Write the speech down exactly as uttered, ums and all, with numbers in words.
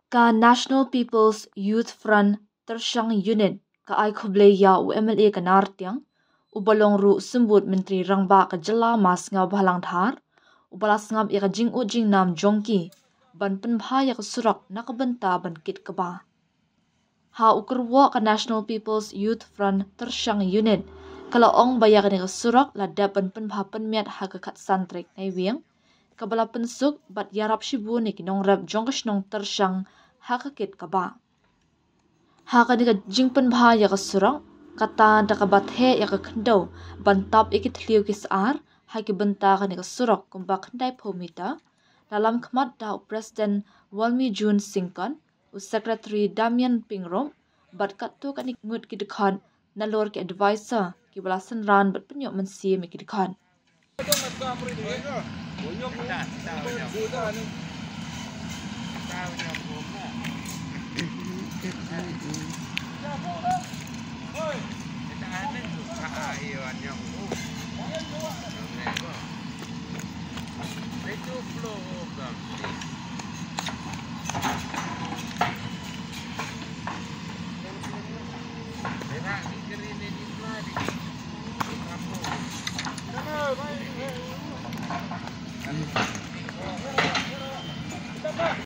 Ka National People's Youth Front Tyrshang Unit ka ai khublei ïa u M L A ka Nartiang, u ba long ruh u symbud Myntri Rangbah ka jylla Ma Sniawbhalang Dhar, u ba la sngap ïa ka jingud jingnam jong ki ban pynbha ïa ka surok na ka bynta ban kit kaba. Ha u kyrwoh ka National People's Youth Front Tyrshang Unit ka la ong ba ïa kane ka surok la dep ban pynbha pynmiat ha ka khatsan tarik Naiwieng, kaba la pynsuk bad ïarap shibun ïa ki nongrep jong ka shnong Tyrshang ha ka kit kaba. Ha kane ka jingpynbha ïa ka surok, kata da kaba theh ïa ka khyndew ban tap ïa ki thliew ki sar ha ki bynta kane ka surok kumba khyndai phew meter, la lam khmat da u President Walmijun Syngkon, u Secretary Damian Pyngrope, bad katto katne ngut ki dkhot nalor ki advisor kiba la synran bad pynïoh mynsiem ïa ki dkhot.